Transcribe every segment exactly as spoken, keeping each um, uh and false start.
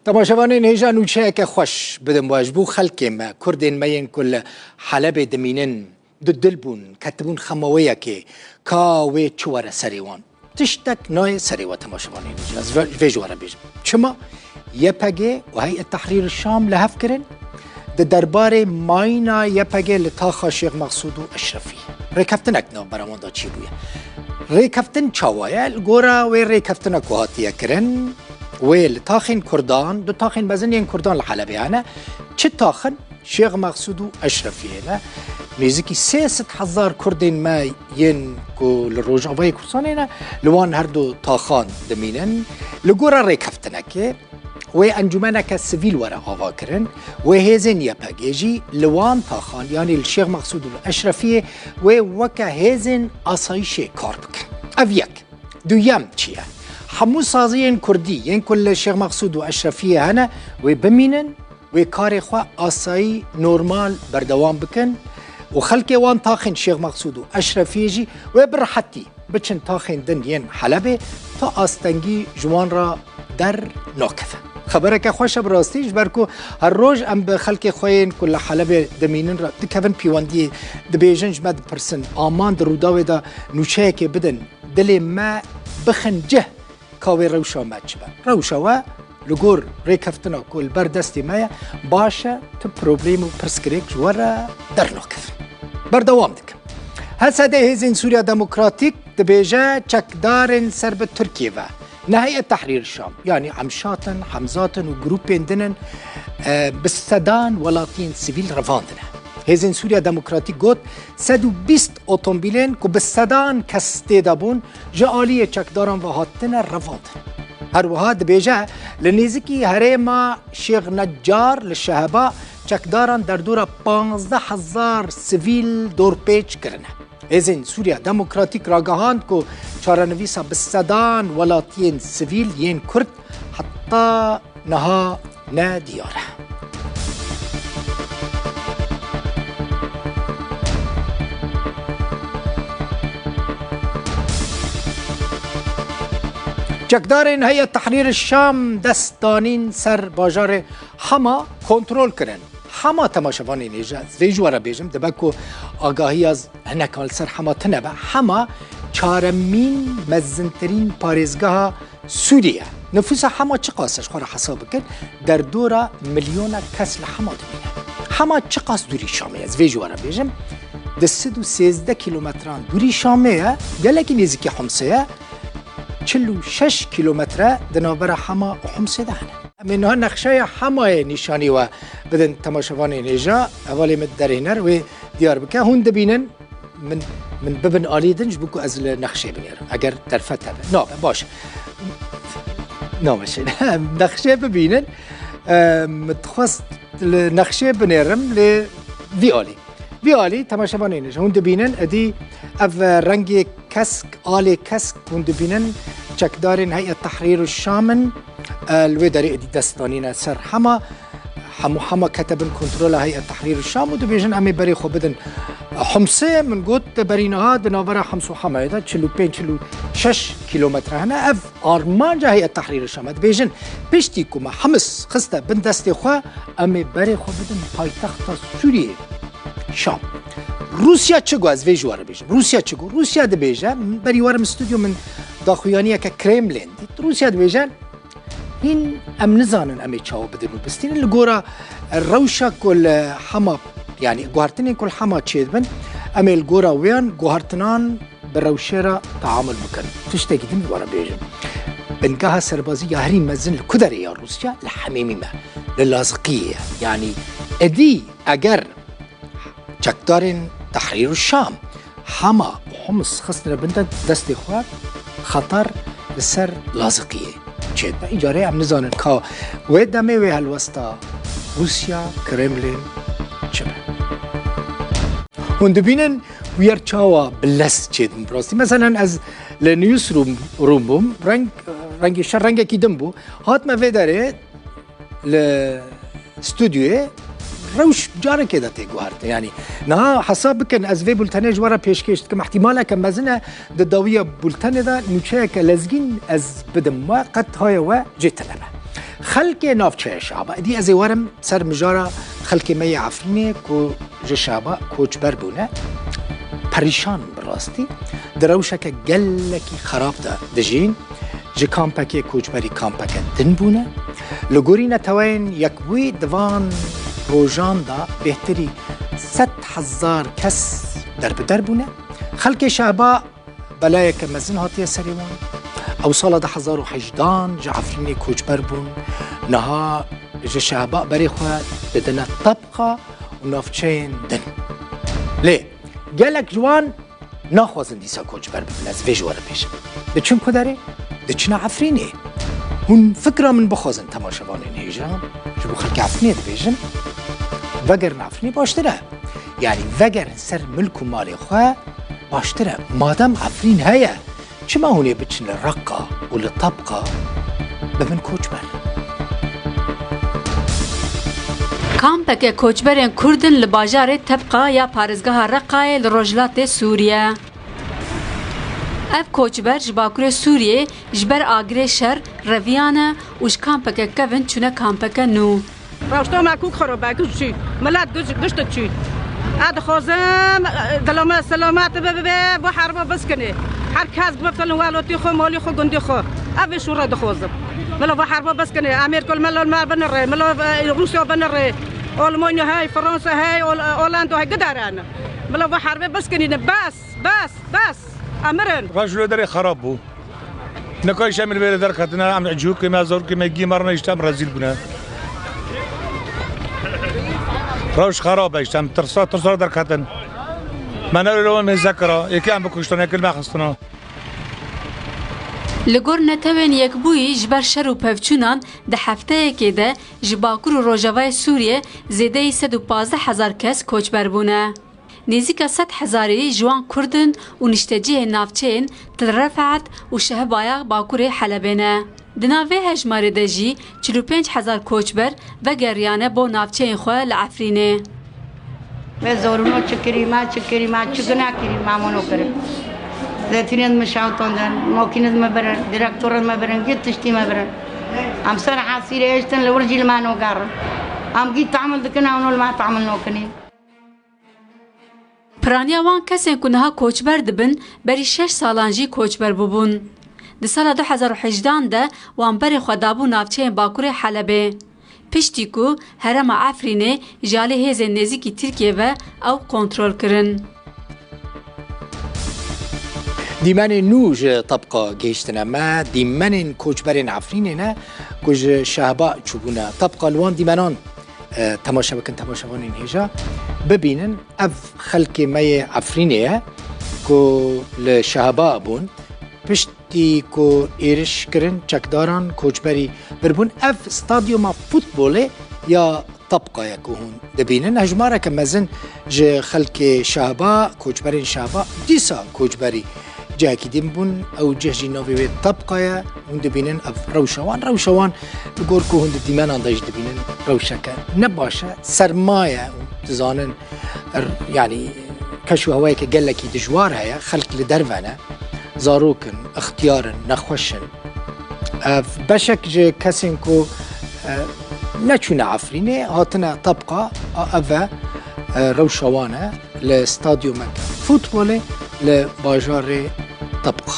Temaşevanên hêja, nûçeyeke xweş bidim we ji bo xelkê me, Kurdên me yên ku li Helebê dimînin, dudil bûn, ketibûn xema wê yekê, ka wê çi were serê wan. Tiştek nayê serê we, temaşevanên hêja. Ez ve-, vê ji we re bêjim. Çima? Y P G û Heyet Tehrîr Şam li hev kirin, di derbarê mayîna Y P G li taxa Şêx Mexsûd û Eşrefî rêkeftinek di navbera wan de çêbûye. Rêkeftin çawa ye? Li gora wê rêkeftina ku hatiye kirin, wê li taxên Kurdan, du taxên mezin yên Kurdan li Helebê hene. Çi tax in? Şêx Mexsûd û Eşrefiyê ne. Nêzîkî sê sed hezar Kurdên me yên ku li Rojavayê Kurdistanê ne, li wan her du taxan dimînin. Li gora rêkeftinekê, wê encûmeneke sivîl were avakirin, wê hêzên Y P G jî li wan taxan, yanî li Şêx Mexsûd û li Eşrefiyê, wê weke hêzên asayîşê kar bikin. Ev yek. Duyem çi ye? Hemû saziyên kurdî yên ku li Şêx Mexsûd û Eşrefiyê hene, wê bimînin, wê karê xwe asayî, normal berdewam bikin û xelkê wan taxên Şêx Mexsûd û Eşrefiyê jî wê bi rehetî biçin taxên din yên Helebê, ta astengî ji wan re dernakeve. Xebereke xweş e bi rastî, ji ber ku her roj em bi xelkê xwe yên ku li Helebê dimînin re dikevin pêwendiyê, dibêjin, ji me dipirsin, aman di Rûdawê de nûçeyekê bidin, dilê me bixin cih, ka wê rewşa me çi be. Rewşa we li gor rêkeftina ku li ber destê me ye baş e, tu problem û pirsgirêk ji we re dernakevin. Berdewam dikim. H S D, Hêzên Sûriya Demokratîk, dibêje çekdarên ser bi Tirkiyê ve, ne Heyet Tehrîr Şam, yanî Emşat in, Hemzat in û grûpên din in, e, bi sedan welatiyên sivîl revandine. Hêzên Sûriya Demokratîk got, sed û bîst otomobîlên ku bi sedan kes tê de bûn, ji aliyê çekdaran ve hatine revandin. Her wiha dibêje, li nêzîkî herêma Şêx Necar li Şeheba çekdaran derdora panzdeh hezar sivîl dorpêç kirine. Hêzên Sûriya Demokratîk ragihand ku çarenivîsa bi sedan welatiyên sivîl yên Kurd heta niha ne diyar e. Çekdarên Heyet Tehrîr Şam dest danîn ser bajarê Hema kontrol kirin. Hema, temaşevanên hêja, ez vê ji we re bêjim, dibe ku agahiya hinek li ser Hema tune be. Hema çaremîn mezintirîn parêzgeha Sûriyê ye. Nifûsa Hema çiqas e, ji xwe re hesab bikin, derdora milyonek kes li Hema dimîne. Hema çiqas dûrî Şamê ye, ez vê ji we re bêjim. Di sed û sêzdeh kîlometran dûrî Şamê ye, gelekî nêzîkî Homsê ye. Çil û şeş kîlometre di navbera Hema û Homsê de hene. Em ê niha nexşeya Hemayê nîşanî we bidin temaşevanên hêja. Hevalê min derhêner wê diyar bike. Hûn dibînin, min, min bibin alî din ji bo ku ez li nexşê binêrim. Eger derfet hebe. Nabe, baş. Nabe şey. Nexşê bibînin. Em, min dixwest li nexşê binêrim lê vî alî. Vî alî, temaşevanên ji hûn dibînin, êdî ev rengê kesk, alê kesk hûn dibînin, çekdarên Heyet Tehrîr û Şam in, e, li wê derê êdî dest danîne ser Hema. Hemû Hema kete bin kontrola Heyet Tehrîr û Şam û dibêjin, em ê berê xwe bidin Homsê. Min got, berî niha di navbera Homs û Hemayê de çil û pênc, çil û şeş kîlometre hene. Ev armanca Heyet Tehrîr Şam e. Dibêjin, piştî ku me Hims xiste bin destê xwe, em ê berê xwe bidin paytexta Sûriyê, Şam. Rûsya çi got, ez vê ji we re bêjim. Rûsya çi got? Rûsya dibêje, berî werim stûdyo, min daxuyaniyeke Kremlin dît. Rûsya dibêje, hîn em nizanin em ê çawa bidin û bistînin. Li gora rewşa ku li Hema, yanî guhertinên ku li Hema çêdibin, em ê li gora wêyan guhertinan bi rewşê re teamul bikin. Tiştekî din ji we re bêjim. Bingeha serbazî ya herî mezin li ku derê ya Rûsya? Li hemêmî me. Li Laziqiyê ye. Yanî êdî eger çekdarên Tehrîr û Şam Hema û Homs xistine bin de-, destê xwe, xeter li ser Laziqiyê çêdibe. Îcarê em nizanin ka wê demê wê helwesta Rûsya, Kremlin çi be. Hûn dibînin, wîyer çawa bi lez çêdin bi rastî. Meselen, ez li newsroom, room bûm, reng, rengê şer rengekî din bû. Hatime vê derê li stûdyoyê, rewş carekê de tê guhertin. Yanî, niha hesab bikin, ez vê bultenê ji we re pêşkêş dikim. Îhtimaleke mezin e, di dawiya bultenê de nûçeyeke lezgîn ez bidim we, qet haya we jê tune be. Xelkê navçeya Şehba, êdî ez ê werim ser mijara xelkê me yê Efrînê ku ji Şehba koçber bûne. Perîşan in bi rastî. Di rewşeke gelekî xerab de dijîn. Ji kampekê koçberî kampeke din bûne. Li gorî Neteweyên Yekbûyî di van rojan de bêhtirî sed hezar kes derbider bûne. Xelkê Şehba belayeke mezin hatiye serê wan. Ew sala du hezar û hejdehan ji Efrînê koçber bûn. Niha ji Şehba berê xwe didine Tebqa û navçeyên din. Lê gelek ji wan naxwazin dîsa koçber bibin, ez vê ji we re bêjim. Diçin ku derê? Diçine Efrînê. Hûn fikra min bixwazin, temaşevanên hêja, ji bo xelkê Efrînê dibêjim, vegerin Efrînê baştir e. Yanî vegerin ser milk û malê xwe baştir e. Madem Efrîn heye, çima hûn ê biçin li Reqa û li Tebqa bibin koçber? Kampeke koçberên Kurd in li bajarê Tebqa ya parêzgeha Reqayê li rojhilatê Sûriye. Ev koçber ji Bakurê Sûriyê ji ber agirê şer reviyane û ji kampeke kevin çûne kampeke nû. Rewşto me kûk xirab e, giş çû. Milet giş, giş diçû. Ez dixwazim, e, dila me selamet bibe, bibe, bu herba biskinê. Her kes bifilin welatê xwe, malê xwe, gundê xwe. Ev ê şûre dixwazim. Bila bu herba biskinê. Amerîka li me, li me binirê. Bila, e, Rûsya binirê. Almanya hey, Fransa hey, Ol-, Olanda hey, gidarene. Bila bu herbe biskinîne. Bes, bes, bes. Emirin. Reş li derê xerab bû. Nika îşte em li vêrê derketine, em cihûkê me, zarokê me, gî me rine îşte em rezîl bûne. Rewş xerab e îşte, em tirsa, tirsa derketin. Me ne li wan mêze kira, yekê em bikuştin, yekê li me xistina. Li gor Netewên Yekbûyî ji ber şer û pevçûnan di hefteyekê de ji Bakur û Rojavayê Sûriyê zêdeyî sed û pazdeh hezar kes koçber bûne. Nêzîka sed hezarî ji wan Kurd in û niştecihên navçeyên Til Refet û Şehbaya Bakurê Helebê ne. Di nav vê hejmarê de jî çil û pênc hezar koçber vegeriyane bo navçeyên xwe li Efrînê. Ve zorûno çi kirî me, çi kirî me, çi guna kirî me, mono kirin. Zetînê me şawtandin, mokînê me birin, direktorê me birin, git tiştî me birin. Em ser hesîrê eştin li wir jî li me nogerin. Em gî tamil dikin, ew no li me tamil nokinî. Piraniya wan kesên ku niha koçber dibin, berî şeş salan jî koçber bûbûn. Di sala du hezar û hejdehan de wan berê xwe dabû navçeyên Bakurê Helebê. Piştî ku herêma Efrînê ji alî hêzên nêzîkî Tirkiyê ve ew kontrol kirin. Dîmenên nû ji Tebqa gihîştine me, dîmenên koçberên Efrînê ne ku ji Şehba çûbûne Tebqa. Li wan dîmenan e, temaşe bikin, temaşevanên hêja bibînin. Ev xelkê me yê Efrînê ye ku li Şehba bûn. Piştî ku êriş kirin, çekdaran koçberî birbûn. Ev stadyuma futbolê ya Tebqa ye ku hûn dibînin. Hejmareke mezin ji xelkê Şehba, koçberên Şehba, dîsa koçberî cihekî din bûn. Ew cih jî navê wê Tebqa ye. Hûn dibînin ev rewşa wan. Rewşa wan li gor ku hûn di dîmenan de jî dibînin rewşeke ne baş e. Serma ye. Hûn dizanin, er, yanî keş û hewayeke gelekî dijwar heye. Xelk li derve ne. Zarok in, ixtiyar in, nexweş in. Ev beşek ji kesên ku, e, neçûne Efrînê, hatine Tebqa, a, ev e, e, rewşa wan e. Li stadyumeke futbolê li bajarê Tebqa.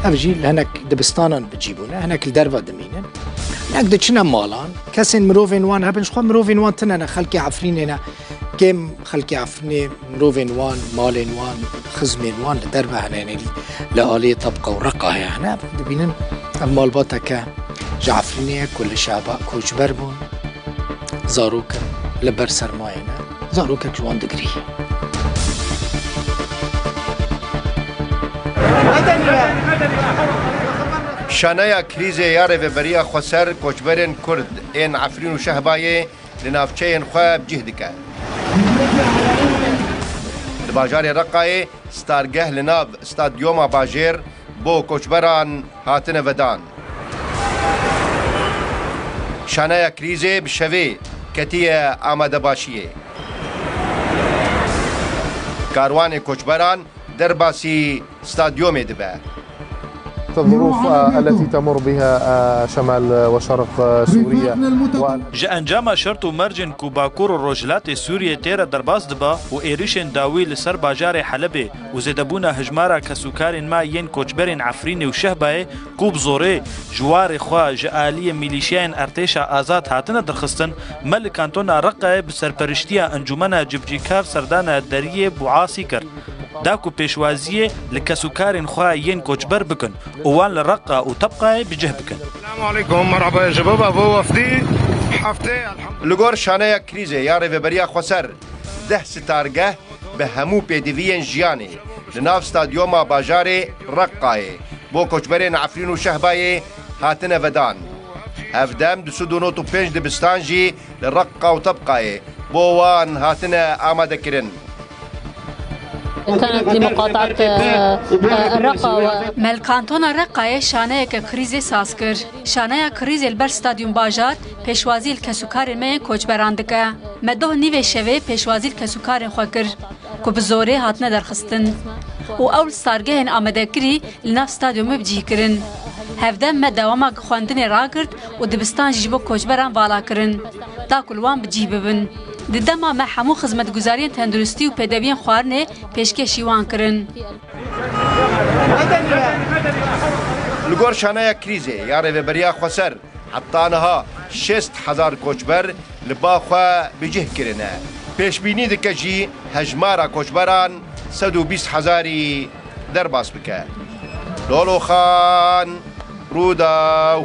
Ev jî li hinek dibistanan bi cî bûne, hinek li derve dimînin. Hinek diçine malan, kesên mirovên wan hebin, ji xwe mirovên wan tune ne, xelkê Efrînê ne. Kêm xelkê Efrînê mirovên wan, malên wan, xizmên wan li derve hene, yanî li aliyê Tebqa û Reqayê hene. Dibînin ev malbateke ji Efrînê ye ku li Şehba koçber bûn. Zarok in, li ber sermayê ne. Zarokek ji wan digirî. Şaneya krîzê ya Rêveberiya Xweser koçberên Kurd ên Efrîn û Şehbayê li navçeyên xwe bi cih dike. Li bajarê Reqayê stargeh li nav stadyoma bajêr bo koçberan hatine vedan. Şaneya krîzê bi şevê ketiye amadebaşiyê. Karwanê koçberan derbasî stadyomê dibe. الظروف، آه، التي تمر بها، آه، شمال وشرق، آه، سوريا. Ji encama şert û mercên ku Bakur û Rojhilatê Sûriyê tê re derbas dibe û êrişên dawî li ser bajarê Helebê û zêdebûna hijmara kesûkarên me yên koçberên Efrînê û Şehbayê ku bi zorê ji warê xwe ji aliyê milîşyayên Artêşa Azad hatine derxistin, me li kantona Reqayê bi serperiştiya Encûmena Civcîkar serdana deriyê Buasî kir. Da ku pêşwaziyê li kesûkarên xwe yên koçber bikin û wan li Reqa û Tebqayê bi cih bikin. Selamu aleykum, merhaba, ji bo bo wefdî heftê, elhamdülillah. Li gor şaneya krîzê ya Rêveberiya Xweser, deh stargeh bi hemû pêdiviyên jiyanê li nav stadyoma bajarê Reqayê bo koçberên Efrîn û Şehbayê hatine vedan. Hevdem du sed û nod û pênc dibistan jî li Reqa û Tebqayê bo wan hatine amadekirin. كانت لمقاطعة، آه، آه، الرقة و- Me li kantona Reqayê şaneyeke krîzê saz kir. Şaneya krîzê li ber stadyum bajar pêşwazî li kesûkarên me yên koçberan dike. Me doh nîvê şevê pêşwazî li kesûkarên xwe kir ku bi zorê hatine derxistin û ew li stargehên amadekirî li nav stadyumê bi cih kirin. Hevdem me dewama xwendinê ragirt û dibistan jî ji bo koçberan vala kirin, da ku li wan bi cih bibin. Di dema me hemû xizmetguzariyên tenduristî û pêdeviyên xwarinê pêşkêşî wan kirin. Li gor şaneya krîzê ya Rêveberiya Xweser, heta niha şêst hezar koçber li ba xwe bi cih kirine. Pêşbînî dike jî hejmara koçberan sed û bîst hezarî derbas bike. Lolo Xan, Rûdaw.